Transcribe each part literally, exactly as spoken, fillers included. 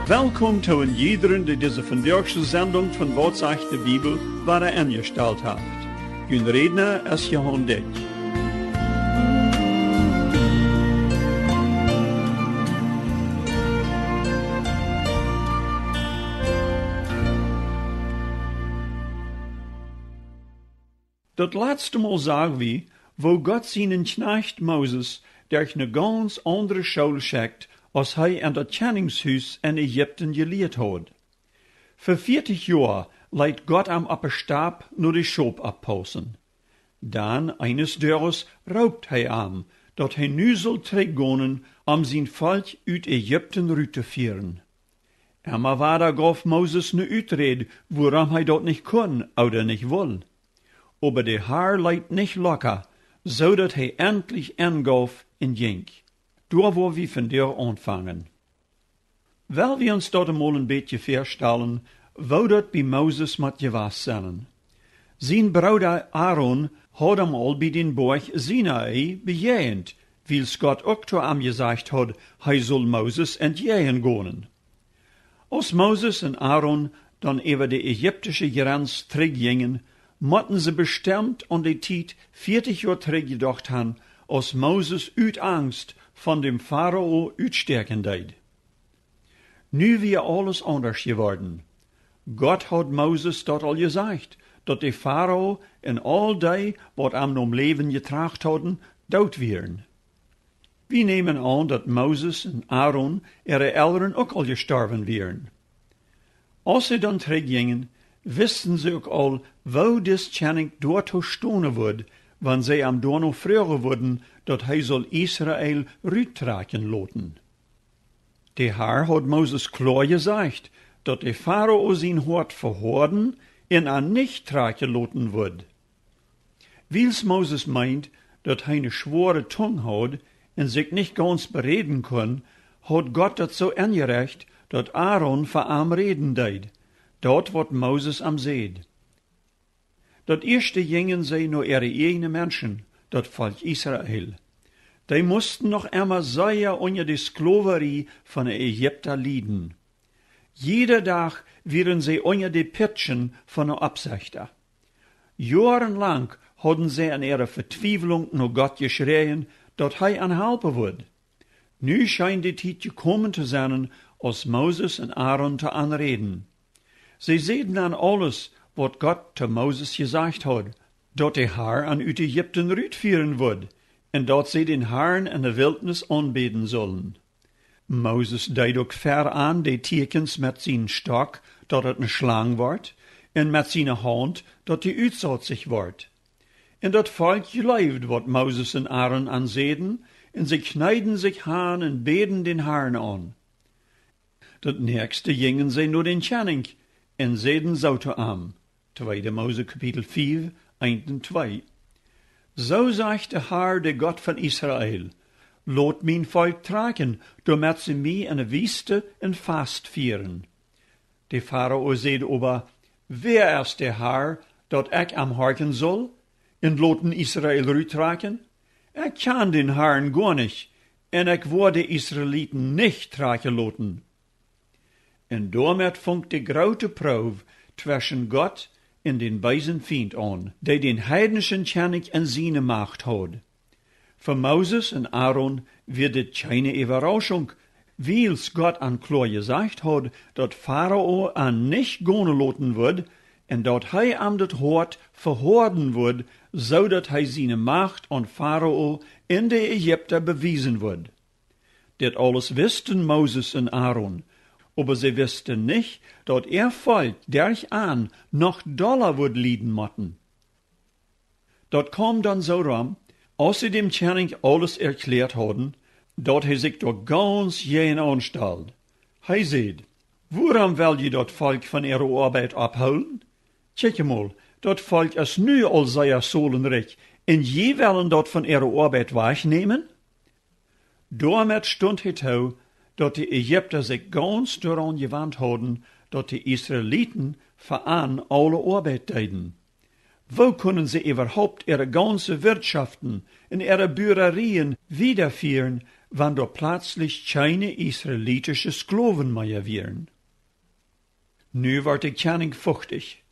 Welkom to en jiedren, dee dise vondoagsche Sendung von Waut sajcht de Bibel wada enjestalt haft. Jun Rädna es Johan Dyck. Daut latste Mol sagen wie, woo Gott sienen Kjnajcht Moses derch ne gaunz aundre School schekjt, aus hee en daut Kjenningshus en Ägipten jelieet haud. Fa vieetich Joa leet Gott am oppe Stap no de Schop oppaussen. Dan, eenes Doages, roopt hee am, daut hee nu sull trigj gonen, om sien Volkj ut Ägipten rut to fieren. Emma wada gauf Moses ne Uträd, wuarom hee daut nich kunn ooda nich wull. Oba de Har leet nich locka, soo daut hee entlich engauf un jinkj. Doa woa wie vondoag aunfangen. Well wie ons daut emol en bät väastalen, woo daut bie Moses mott jewast sennen. Sien Brooda Aaron haud am aul bie dän Boajch Sinai bejäajent, wiels Gott uk to am jesajcht haud, hee sull Moses entjäajen gonen. Aus Moses un Aaron dan äwa de ägiptische Jrenz trigj jinjen, motten see bestemt aun de Tiet vieetich Joa trigj jedocht han, aus Moses ut Angst von däm Farao utstäakjen deed. Nu wia aules aundasch jeworden. Gott haud Moses daut aul jesajcht, daut de Farao un aul dee, waut am nom Läwen jetracht hauden, doot wieren. Wie nämen aun, daut Moses un Aaron äare Elren uk aul jestorwen wieren. Aus see dan trigj jinjen, wisten see uk aul, woo dis Kjennich doatoo stonen wudd, wan see am doano froagen wudden, daut hee sull Israel ruttrakjen loten. De Har haud Moses kloa jesajcht, daut de Farao sien Hoat vehoaden un an nich trakjen loten wudd. Wiels Moses meend, daut hee ne schwoare Tung haud un sikj nich gaunz beräden kunn, haud Gott daut soo enjerecht, daut Aaron fa am räden deed, daut waut Moses am säd. Daut ieeschte jinjen see no äare ieejne Menschen, daut Volkj Israel. Dee musten noch emma sea unja de Sklowarie von de Ägipta lieden. Jieda Dach wieren see unja de Pitschen von de Oppsechta. Joaren lang hauden see en äare Vetwiewlunk no Gott jeschräjen, daut hee an halpen wudd. Nu scheen de Tiet jekomen to sennen, aus Moses un Aaron to an räden. See säden an aules, waut Gott to Moses jesajcht haud, daut de Har an ut Ägipten rutfieren wudd, un daut see dän Harn en de Wiltnis aunbäden sullen. Moses deed uk ver an de Tieekjens met sienen Stock, daut et ne Schlang wort, un met siene Haunt, daut dee utsauzich wort. Un daut Volkj jleewd, waut Moses un Aaron an säden, un see kjneeden sikj han un bäden dän Harn aun. Daut näakjste jinjen see no dän Kjennich un säden soo to am, tweede Mose Kapitel fief, eent un twee: Soo sajcht de Har, de Gott von Israel: Lot mien Volkj trakjen, doamet see mie en de Wiest en Fast fieren. De Farao säd oba: Wäa es de Har, daut ekj am horchen sull, un loten Israel ruttrakjen? Ekj kjan dän Harn goa nich, un ekj woa de Israeliten nich trakjen loten. Un doamet funk de groote Proow tweschen Gott un dän beesen Fient aun, dee dän heidnischen Kjennich en siene Macht haud. Fa Moses un Aaron wia dit kjeene Äwarauschunk, wiels Gott an kloa jesajcht haud, daut Farao an nich gonen loten wudd, un daut hee am daut Hoat vehoaden wudd, soo daut hee siene Macht aun Farao un de Ägipta bewiesen wudd. Dit aules wisten Moses un Aaron, oba see wisten nich, daut äa Volkj derch an noch dolla wudd lieden motten. Daut kaum dan soo rom, aus see däm Kjennich aules erkjläat hauden, daut hee sikj doa gaunz jäajen aunstald. Hee säd: Wuarom well jie daut Volkj von äare Oabeit opphoolen? Kjikj emol, daut Volkj es nu aul sea solenrikj, un jie wellen daut von äare Oabeit wajchnämen? Doamet stunt hee too, daut de Ägipta sikj gaunz doaraun jewant hauden, daut de Israeliten fa an aule Oabeit deeden. Woo kunnen see äwahaupt äare gaunze Wirtschoften un äare Buarerieen wiedafieren, wan doa plazlich kjeene israelitische Sklowen mea wieren. Nu wort de Kjennich fuchtich.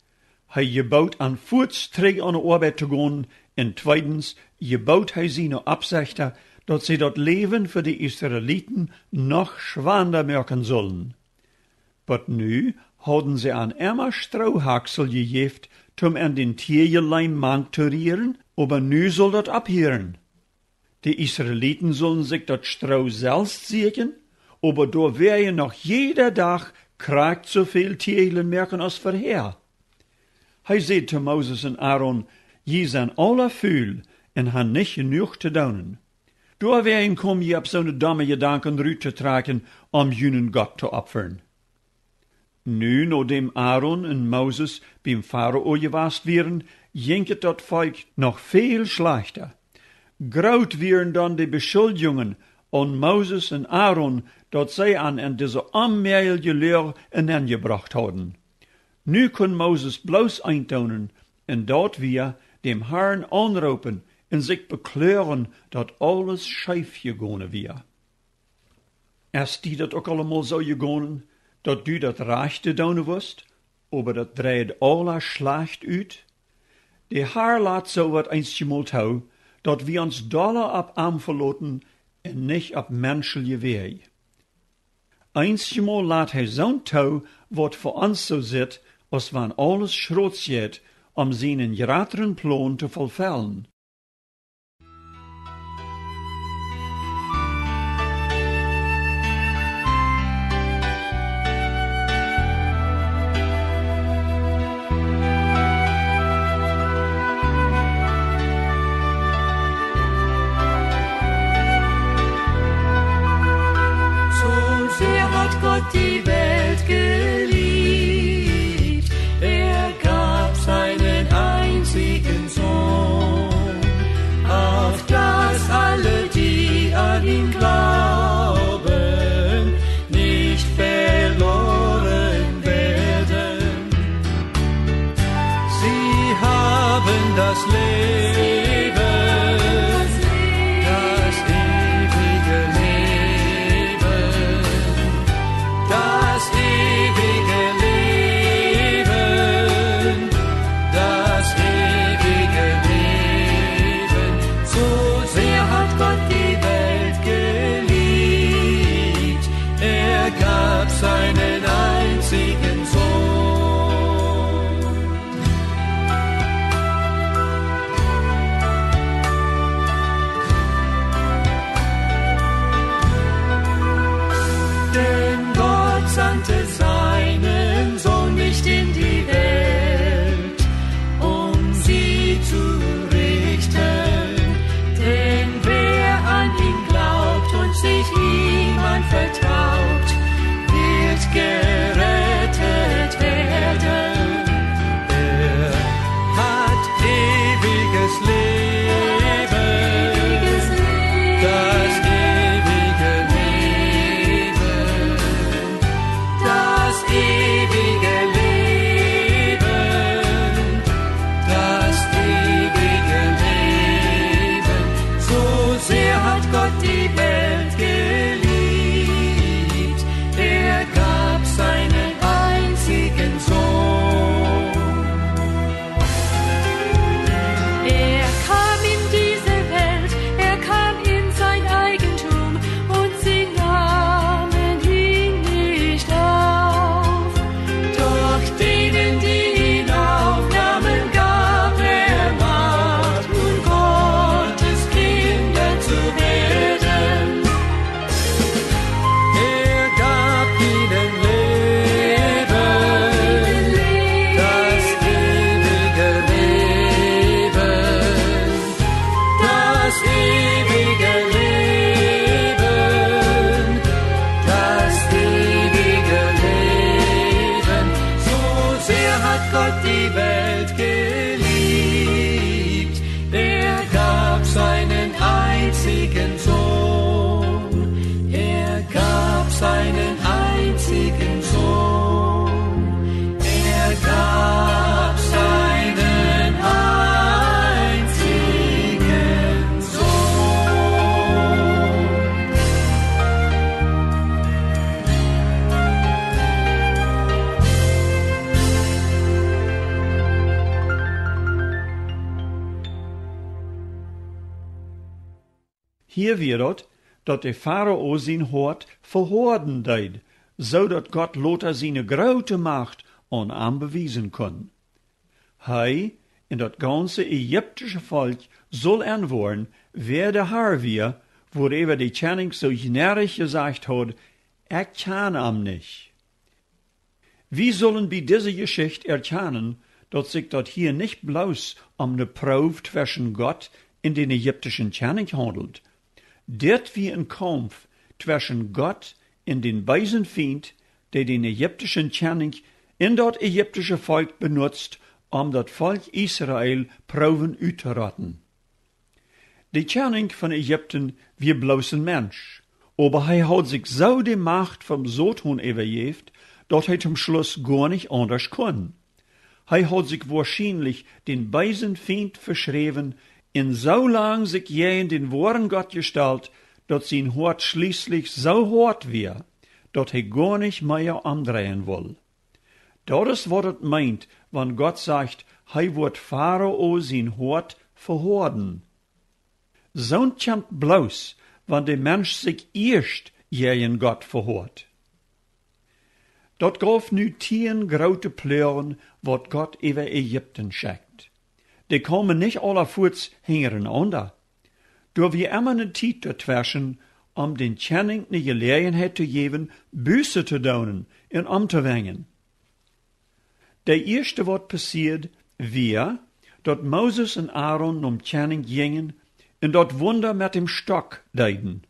Hee jebood an fuats trigj aun de Oabeit to gonen, un tweedens jebood hee siene Oppsechta, daut see daut Läwen fa de Israeliten noch schwanda moaken sullen. Bot nu hauden see an emma Stroohaksel jejäft, toom an dän Tieejeleem mank to rieren, oba nu sull daut opphieren. De Israeliten sullen sikj daut Stroo selfst sieekjen, oba doa wia je noch jieda Dach krakjt soo väl Tieejlen moaken aus verhäa. Hee säd to Moses un Aaron: "Jie sent aula ful un han nich jenuach to doonen. Doawäajen kom jie opp soone domme Jedanken rut to trakjen, om junen Gott to opfren." Nu, nodäm Aaron un Moses biem Farao jewast wieren, jinkj et daut Volkj noch väl schlajchta. Groot wieren dan de Beschuldjungen aun Moses un Aaron, daut see an en dise onmäajelje Loag nenjebrocht hauden. Nu kunn Moses bloos eent doonen, un daut wia däm Harn aunroopen un sikj bekloagen, daut aules scheef jegonen wia. Es die daut uk aul emol soo jegonen, daut du daut Rajchte doonen wust, oba daut dreid aula schlajcht ut? De Har lat soo waut eenjemol too, daut wie ons dolla opp am veloten un nich opp menschelje Wäaj. Eenjemol lat hee soont too, waut fa ons soo sitt, aus wan aules schrots jeit, om sienen jratren Plon to vollfellen. So sehr hat Gott die Welt geliebt, er gab seinen einzigen Sohn, auf dass alle, die an ihn glauben, nicht verloren werden. Sie haben das Leben, das ewige Leben, das ewige Leben, das ewige Leben. So sehr hat Gott die Welt geliebt, er gab seinen einzigen Sohn. Denn Gott sandte seinen Sohn nicht in die Welt, um sie zu richten. Denn wer an ihn glaubt und sich ihm anvertraut, wird gerettet werden. Er hat ewiges Leben, das ewige Leben, das ewige Leben, das ewige Leben. So sehr hat Gott die Welt geliebt, er gab seinen einzigen Sohn. Er kam in diese Welt, er kam in sein Eigentum und sie nahmen ihn nicht auf. Doch denen, die ihn aufnahmen, gab er Macht, nun Gottes Kinder zu werden. Er gab ihnen Leben, das ewige Leben, das ewige Leben, das ewige Leben. So sehr hat Gott die Welt geliebt, er gab seinen einzigen Sohn. Er gab seinen einzigen Sohn. Er gab seinen einzigen Sohn. Hia wia daut, daut de Farao sien Hoat vehoaden deed, soo daut Gott lota siene groote Macht aun am bewiesen kunn. Hee un daut gaunze ägiptische Volkj sull enwoaren, wäa de Har wia, wuaräwa de Kjennich soo jnädich jesajcht haud: "Ekj kjan am nich." Wie sullen bie dise Jeschicht erkjanen, daut sikj daut hia nich bloos om ne Proow tweschen Gott un dän ägiptischen Kjennich haundelt. Dit wia een Kaumf tweschen Gott un dän beesen Fient, dee dän ägiptischen Kjennich un daut ägiptische Volkj benutzt, om daut Volkj Israel proowen uttoraten. De Kjennich von Ägipten wia bloos een Mensch, oba hee haud sikj soo de Macht vom Soton äwajäft, daut hee toom Schluss goanich aundasch kunn. Hee haud sikj woarschienlich dän beesen Fient veschräwen un soo lang sikj jäajen dän woaren Gott jestalt, daut sien Hoat schlieslich soo hoat wia, daut hee goanich mea omdreien wull. Daut es waut et meent, wan Gott sajcht, hee woat Farao sien Hoat vehoaden. Soont kjemt bloos, wan de Mensch sikj ieescht jäajen Gott vehoat. Daut gauf nu tieen groote Ploagen, waut Gott äwa Ägipten schekjt. Dee kaumen nich aula fuats hinjarenaunda. Doa wia emma ne Tiet doatweschen, om dän Kjennich ne Jeläajenheit to jäwen, Buße to doonen un omtowenjen. De ieeschte, waut passieed, wia, daut Moses un Aaron nom Kjennich jinjen un daut Wunda met däm Stock deeden.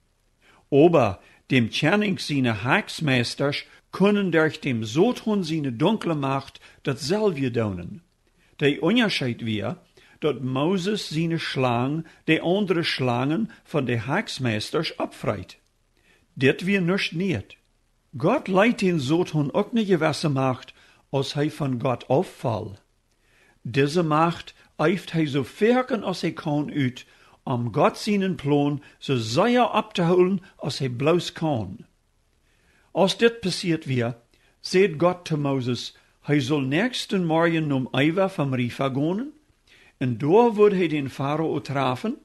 Oba däm Kjennich siene Haksmeistasch kunnen derch däm Soton siene dunkle Macht daut selwje doonen. De Unjascheet wia, daut Moses siene Schlang de aundre Schlangen von de Haksmeistasch oppfreet. Dit wia nuscht Nieet. Gott leet dän Soton uk ne jewesse Macht, aus hee von Gott auffoll. Dise Macht eeft hee soo foaken aus hee kaun ut, om Gott sienen Plon soo sea opptohoolen aus hee bloos kaun. Aus dit passieet wia, säd Gott to Moses, hee sull näakjsten Morjen nom Eewa vom Riefa gonen, un doa wudd hee dän Farao trafen,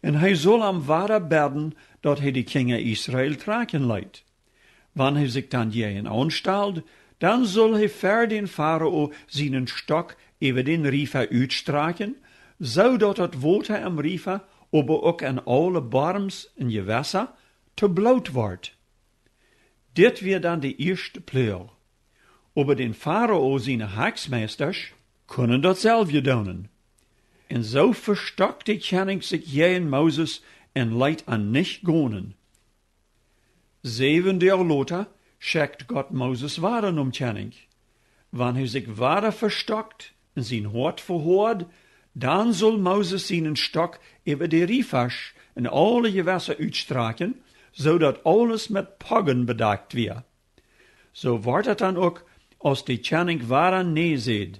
un hee sull am wada bäden, daut hee de Kjinja Israel trakjen leet. Wan hee sikj dan jäajen aunstald, dan sull hee ver dän Farao sienen Stock äwa dän Riefa utstrakjen, soo daut daut Wota em Riefa, oba uk en aule Borms un Jewessa, to Bloot wort. Dit wia dan de ieeschte Ploag. Oba dän Farao siene Haksmeistasch kunnen daut selwje doonen. Un soo vestokjt de Kjennich sikj jäajen Moses un leet am nich gonen. Säwen Doag lota schekjt Gott Moses wada nom Kjennich. Wan hee sikj wada vestokjt un sien Hoat vehoad, dan sull Moses sienen Stock äwa de Riefasch un aule Jewessa utstrakjen, soo daut aules met Poggen bedakjt wia. Soo wort daut dan uk, aus de Kjennich wada nä säd.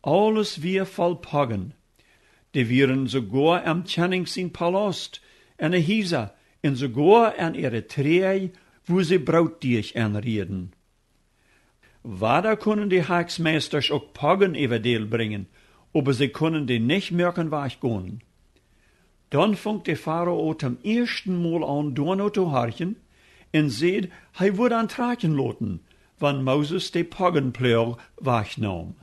Aules wia voll Poggen. Dee wieren soogoa em Kjennich sien Palaust, en de Hiesa un soogoa en äare Träj, wua see Brootdieech enrieeden. Wada kunnen de Haksmeistasch uk Poggen äwa Deel brinjen, oba see kunnen dee nich moaken wajch gonen. Dan funk de Farao toom ieeschten Mol aun doano to horchen un säd, hee wudd an trakjen loten, wan Moses de Poggenploag wajchnaum.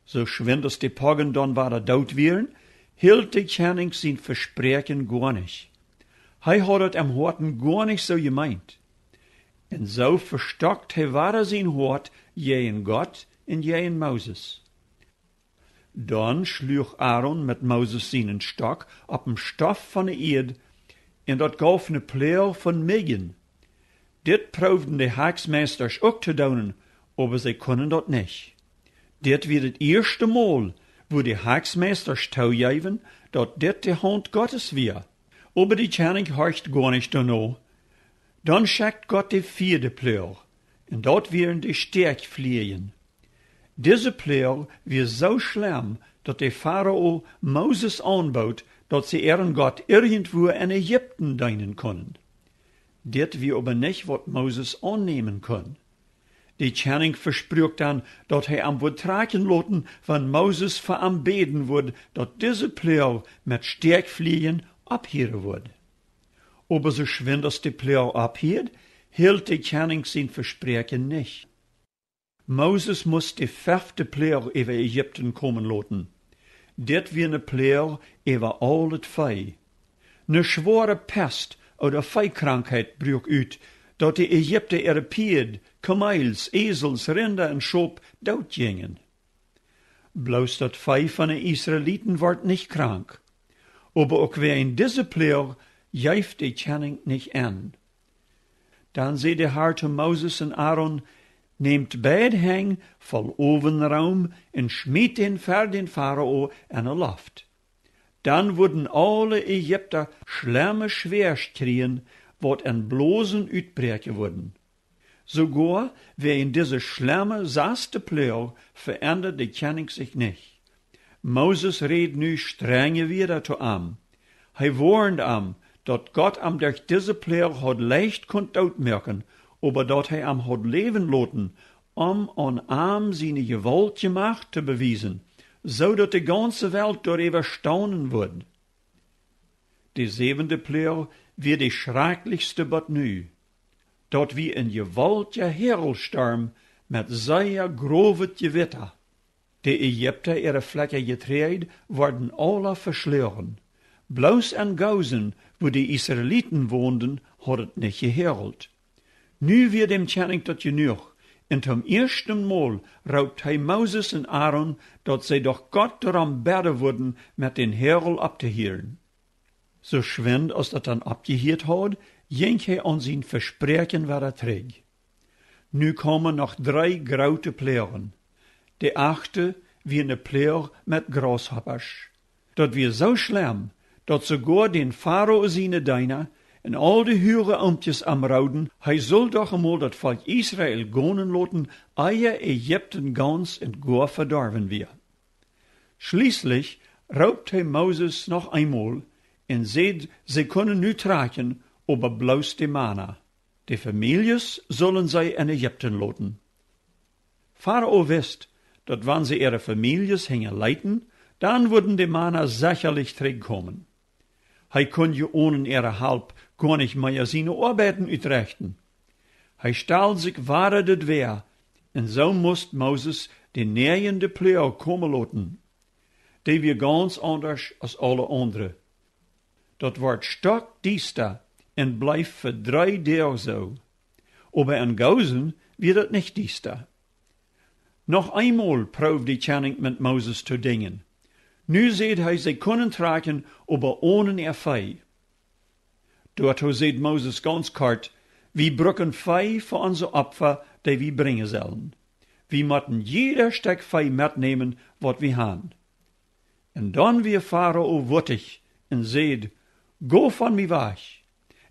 Soo schwind aus de Poggen dan wada doot wieren, hilt de Kjennich sien Vespräakjen goanich. Hee haud daut em Hoaten goanich soo jemeent. Un soo vestokjt hee wada sien Hoat jäajen Gott un jäajen Moses. Dan schluach Aaron met Moses sienen Stock opp dän Stoff von de Ieed, un daut gauf ne Ploag von Mijjen. Dit proowden de Haksmeistasch uk to doonen, oba see kunnen daut nich. Dit wia daut ieeschte Mol, wua de Haksmeistasch toojeewen, daut dit de Haunt Gottes wia. Oba de Kjennich horcht goanich doano. Dan schekjt Gott de vieede Ploag, un daut wieren de Stäakjflieajen. Dise Ploag wia soo schlemm, daut de Farao Moses aunbood, daut see äaren Gott irjentwua en Ägipten deenen kunnen. Dit wia oba nich, waut Moses aunnämen kunn. De Kjennich vespruak dan, daut hee am wudd trakjen loten, wan Moses fa am bäden wudd, daut dise Ploag met Stäakjflieajen opphieren wudd. Oba soo schwind aus de Ploag opphieed, hilt de Kjennich sien Vespräakjen nich. Moses must de fefte Ploag äwa Ägipten komen loten. Dit wia ne Ploag äwa aul daut Vee. Ne schwoare Pest ooda Veekrankheit bruak ut, daut de Ägipta äare Pieed, Kameels, Esels, Rinda un Schop doot jinjen. Bloos daut Vee von de Israeliten wort nich krank. Oba uk wäajen dise Ploag jeef de Kjennich nich enn. Dan säd de Har to Moses un Aaron: Nämt beid Henj voll Owenroom un schmiet dän ver dän Farao enne Loft. Dan wudden aule Ägipta schlemme Schwäasch kjrieen, waut en Blosen utbräakjen wudden. Soogoa wäajen dise schlemme saste Ploag veendad de Kjennich sikj nich. Moses räd nu strenje Wieed to am. Hee woarnd am, daut Gott am derch dise Ploag haud leicht kunt dootmoaken, oba daut hee am haud läwen loten, om aun am siene Jewaultmacht to bewiesen, soo daut de gaunze Welt doaräwa staunen wudd. De säwende Ploag wia de schrakjlichste bat nu. Daut wia een jewaultja Häarelstorm met sea growet Jewitta. De Ägipta äare Flekja Jeträajd worden aula veschloagen. Bloos en Gosen, wua de Israeliten wonden, haud et nich jehäarelt. Nu wia däm Kjennich daut jenuach, un toom ieeschten Mol roopt hee Moses un Aaron, daut see doch Gott doarom bäden wudden, met dän Häarel opptohieren. Soo schwind aus daut dan oppjehieet haud, jinkj hee aun sien Vespräakjen wada trigj. Nu kaumen noch dree groote Ploagen. De achte wia ne Ploag met Graushoppasch. Daut wia soo schlemm, daut soogoa dän Farao siene Deena un aul de huage Amtjes am rooden, hee sull doch emol daut Volkj Israel gonen loten, ea Ägipten gauns un goa vedorwen wia. Schlieslich roopt hee Moses noch eemol un säd, see kunnen nu trakjen, oba bloos de Mana. De Famieljes sullen see en Ägipten loten. Farao wist, daut wan see äare Famieljes hinjaleeten, dan wudden de Mana sechalich trigj komen. Hee kunn je onen äare Halp goanich mea siene Oabeiten utrechten. Hee stald sikj wada de Dwäa, un soo must Moses de näajende Ploag komen loten. Dee wia gauns aundasch aus aule aundre. Daut wort stockdiesta un bleef fa dree Doag soo. Oba en Gosen wia daut nich diesta. Noch eemol proowd de Kjennich met Moses to dinjen. Nu säd hee, see kunnen trakjen, oba onen äa Vee. Doatoo säd Moses gauns kort: Wie bruken Vee fa onse Opfa, dee wie brinjen sellen. Wie motten jieda Stekj Vee metnämen, waut wie han. Un dan wia Farao wuttich un säd: Go von mie wajch.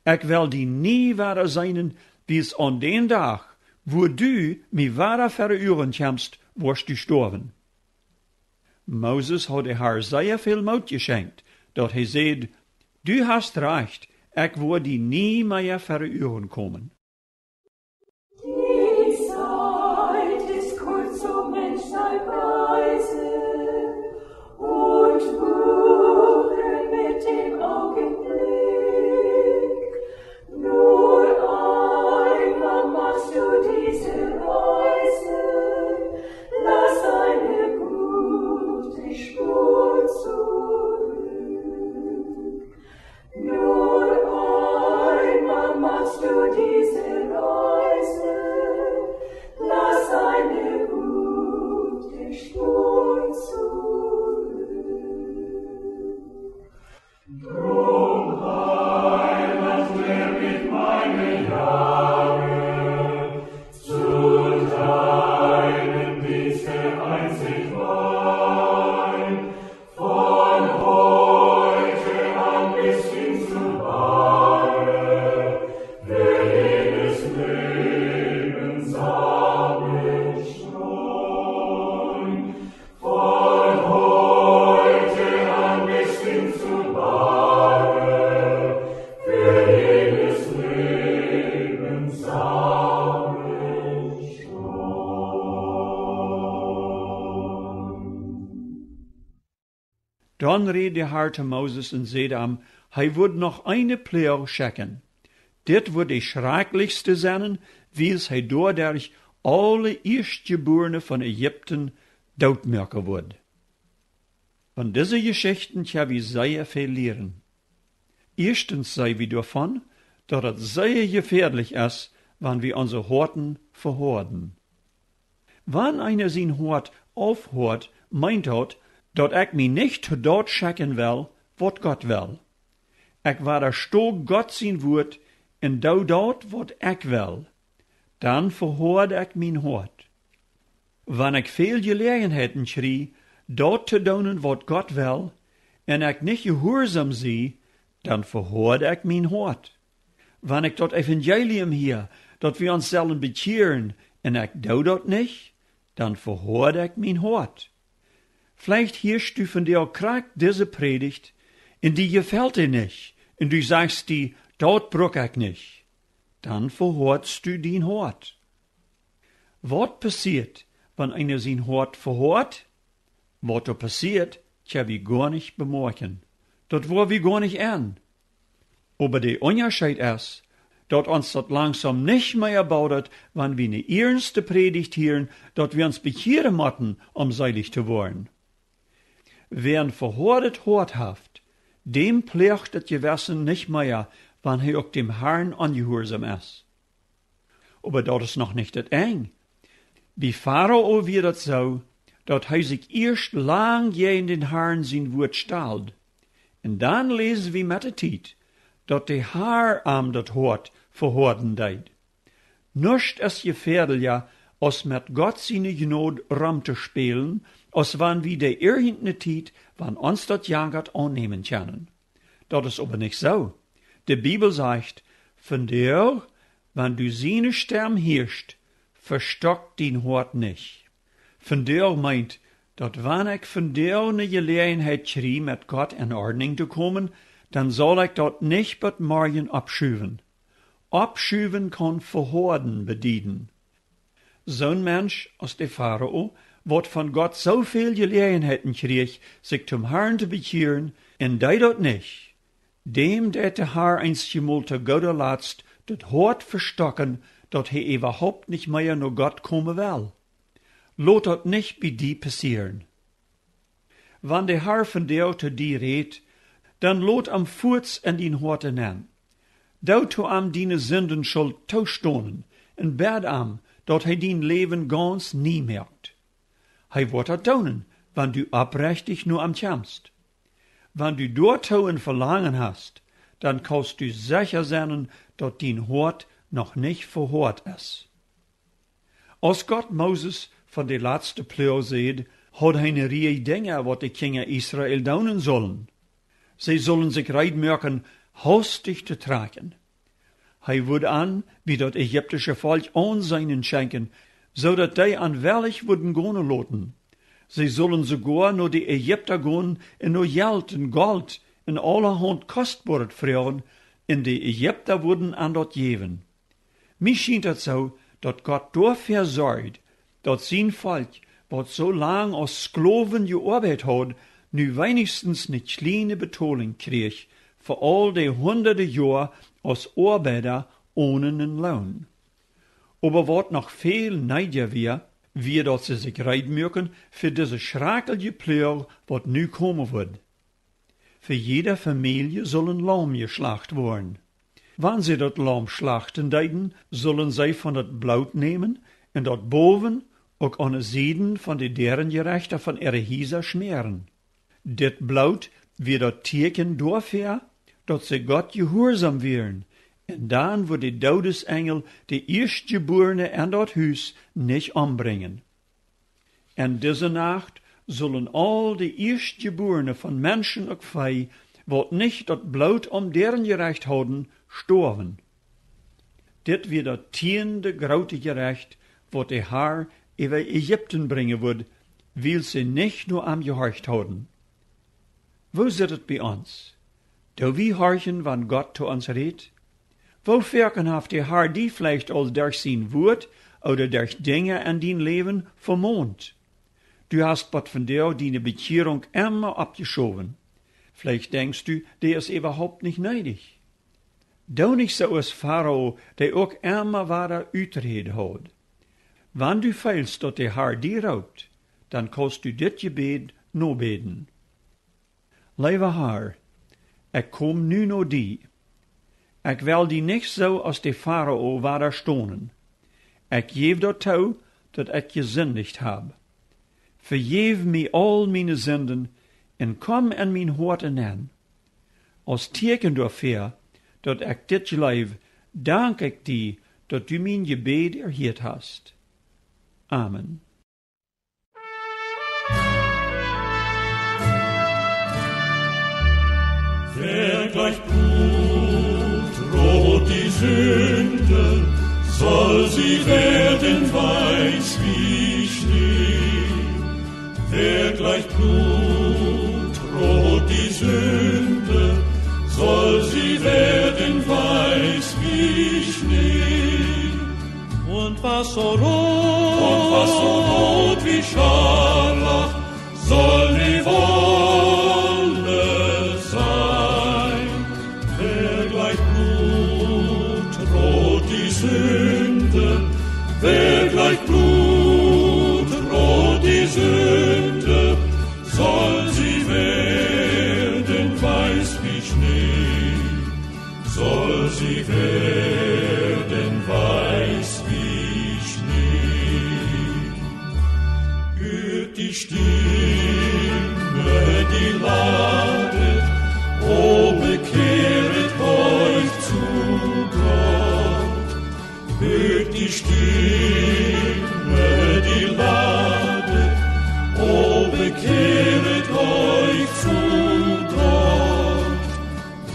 Ekj well die nie wada seenen, wiels aun dän Dach, wua du mie wada ver de Uagen kjemst, woascht du stoawen. Moses haud de Har sea väl Moot jeschenkt, daut hee säd: Du hast rajcht, ekj woa die nie mea ver de Uagen komen. Die Zeit ist kurz, o Mensch, sei weise, und buche mit dem Augenblick. Nur einmal machst du diese Reise, lass eine gute Spur zurück. Nur einmal machst du diese Reise, lass eine gute Spur zurück. Drum, Heiland, lehr mich meine Jahre zu deinem Dienste einzig weih. Von heute an bis hin zum Tode will ich des Lebens Samen streuen. Von heute an bis hin zum Tode will ich des Lebens Samen streuen. Dan räd de Har to Moses un säd am: Hee wudd noch eene Ploag schekjen. Dit wudd de schrakjlichste sennen, wiels hee doaderch aule Ieeschtjebuarne von Ägipten dootmoaken wudd. Von dise Jeschichten kjenn wie sea väl lieren. Ieeschtens seenen wie doavon, daut et sea jefäadlich es, wan wie onse Hoaten vehoaden. Wan eena sien Hoat aufhoat, meent daut, daut ekj mie nich to daut schekjen well, waut Gott well. Ekj wadasto Gott sien Wuat un doo daut, waut ekj well. Dan vehoad ekj mien Hoat. Wan ekj väl Jeläajenheiten kjrie, daut to doonen, waut Gott well, un ekj nich jehuarsom sie, dan vehoad ekj mien Hoat. Wan ekj daut Evangelium hia, daut wie ons sellen bekjieren, un ekj doo daut nich, dan vehoad ekj mien Hoat. Veleicht hieescht du vondoag krakjt dise Prädicht, un die jefelt dee nich, un du sajchst die: "Daut bruck ekj nich." Dan vehoadst du dien Hoat. Waut passieet, wan eena sien Hoat vehoat? Waut doa passieet, kjenn wie goanich bemoakjen. Daut woa wie goanich enn. Oba de Unjascheet es, daut ons daut langsom nich mea bodat, wan wie ne iernste Prädicht hieren, daut wie ons bekjieren motten, om seelich to woaren. Wäa een vehoadet Hoat haft, däm ploacht daut Jewessen nich mea, wan hee uk däm Harn onjehuarsom es. Oba daut es noch nich daut Enj. Bie Farao wia daut soo, daut hee sikj ieescht lang jäajen dän Harn sien Wuat stald. Un dan läsen wie met de Tiet, daut de Har am daut Hoat vehoaden deed. Nuscht es jefäadlicha, aus met Gott siene Jnod romtospälen, aus wan wie dee irjent ne Tiet, wan ons daut jankat, aunnämen kjennen. Daut es oba nich soo. De Bibel sajcht: "Vondoag, wan du siene Stemm hieescht, vestock dien Hoat nich." Vondoag meent, daut wan ekj vondoag ne Jeläajenheit kjrie, met Gott en Ordnunk to komen, dan saul ekj daut nich bat morjen oppschuwen. Oppschuwen kaun vehoaden bedieden. Soon Mensch aus de Farao, waut von Gott soo väl Jeläajenheiten kjrieech, sikj toom Harn to bekjieren, un deed daut nich, däm deit de Har eenjemol to gooda Latst daut Hoat vestocken, daut hee äwahaupt nich mea no Gott komen well. Lot daut nich bie die passieren. Wan de Har vondoag to die rät, dan lot am fuaz en dien Hoat nenn. Doo to am diene Sindenschult toostonen un bäd am, daut hee dien Läwen gaunz nie moakt. Hee woat daut doonen, wan du opprechtich no am kjemst. Wan du doatoo een Velangen hast, dan kaust du secha sennen, daut dien Hoat noch nich vehoat es. Aus Gott Moses von de latste Ploag säd, haud hee ne Rieej Dinja, waut de Kjinja Israel doonen sullen. See sullen sikj reed moaken, haustich to trakjen. Hee wudd an, bie daut ägiptische Volkj Aunseenen schenkjen, soo daut dee an wellich wudden gonen loten. See sullen soogoa no de Ägipta gonen un no Jelt un Golt un aulahaunt Kostboaret froagen, un de Ägipta wudden an daut jäwen. Mie schient daut soo, daut Gott doafäa sorjd, daut sien Volkj, waut soo lang aus Sklowen jeoabeit haud, nu weenichstens ne kjliene Betolinj kjrieech fa aul de hundade Joa aus Oabeida onen een Loon. Oba waut noch väl needja wia, wia, daut see sikj reed muaken fa dise schrakjelje Ploag, waut nu komen wudd. Fa jiede Famielje sull een Laum jeschlacht woaren. Wan see daut Laum schlachten deeden, sullen see von daut Bloot nämen un daut bowen uk aun de Sieden von de Däarenjerechta von äare Hiesa schmäaren. Dit Bloot wia daut Tieekjen doafäa, daut see Gott jehuarsom wieren, un dan wudd de Doodesenjel de Ieeschtjebuarne en daut Hus nich ombrinjen. En dise Nacht sullen aul de Ieeschtjebuarne von Menschen uk Vee, waut nich daut Bloot aum Däarenjerecht hauden, stoawen. Dit wia daut tieende groote Jerecht, waut de Har äwa Ägipten brinjen wudd, wiels see nich no am jehorcht hauden. Woo sitt et bie ons? Doo wie horchen, wan Gott to ons rät? Woo foaken haft de Har die veleicht aul derch sien Wuat ooda derch Dinja en dien Läwen vemont? Du hast bat vondoag diene Bekjierunk emma oppjeschowen. Veleicht denkjst du, dee es äwahaupt nich needich. Doo nich soo aus Farao, dee uk emma wada Uträd haud. Wan du feelst, daut de Har die roopt, dan kaust du dit Jebäd nobäden: Leewa Har, ekj kom nu no die. Ekj well die nich soo aus de Farao wadastonen. Ekj jäw daut too, daut ekj jesindicht hab. Vejäw mie aul miene Sinden un kom en mien Hoat nenn. Aus Tieekjen doafäa, daut ekj dit jleew, dank ekj die, daut du mien Jebäd erhieet hast. Amen. Wer gleicht Blut rot die Sünde, soll sie werden weiß wie Schnee. Wer gleicht Blut rot die Sünde, soll sie werden weiß wie Schnee. Und was so rot, und was so rot wie Scharlach, soll wie Wolle sein. Wer gleicht Blut rot die Sünde, wer gleicht Blut rot die Sünde, soll sie werden weiß wie Schnee, soll sie werden weiß wie Schnee. Hört die Stimme, die ladet: O bekehret euch zu Gott. Hört die Stimme, die ladet: O bekehret euch zu Gott.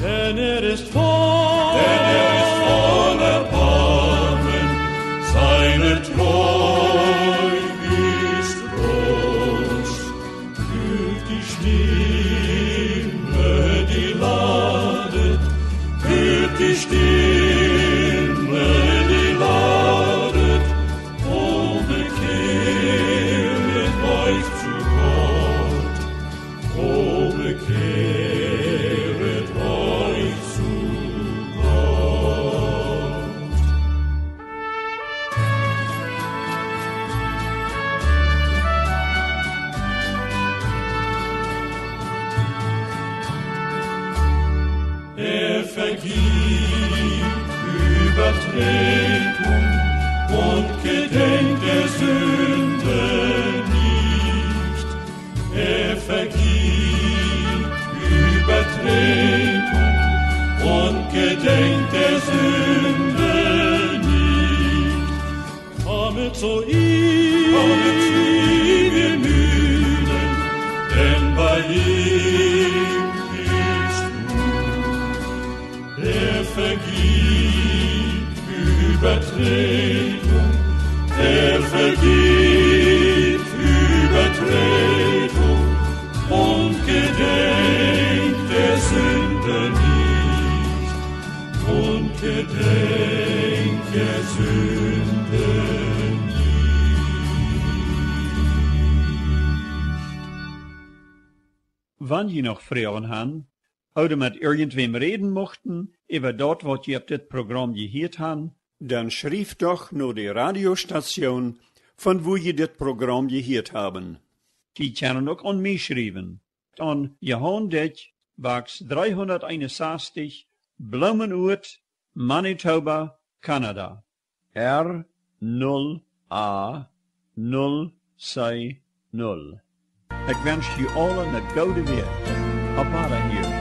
Denn er ist voll, denn er ist voll Erbarmen, seine Treu ist groß. Hört die Stimme, die ladet, hört die Stimme, die ladet: O bekehret euch zu Gott, o bekehret euch zu Gott. Er vergibt Übertretung und gedenkt der Sünde nicht. Er vergibt Übertretung und gedenkt der Sünde nicht. Kommet zu ihm, kommet zu ihm, ihr Müden, denn bei ihm ist Ruhe. Er vergibt Übertretung, er vergibt Übertretung und gedenkt der Sünde nicht, und gedenkt der Sünde nicht. Wan jie noch Froagen han, ooda met irjentwäm räden muchten äwa daut, waut jie opp dit Program jehieet han, dan schrieft doch no de Radiostatsjoon, von wua jie dit Program jehieet haben. Jie kjennen uk aun mie schriewen. Aun Johan Dyck, Box dreehundat eenunsastich, Blumenort, Manitoba, Kanada. R null A null C null. Ekj wensch junt aule eene goode Wäakj. Opp Wadahieren.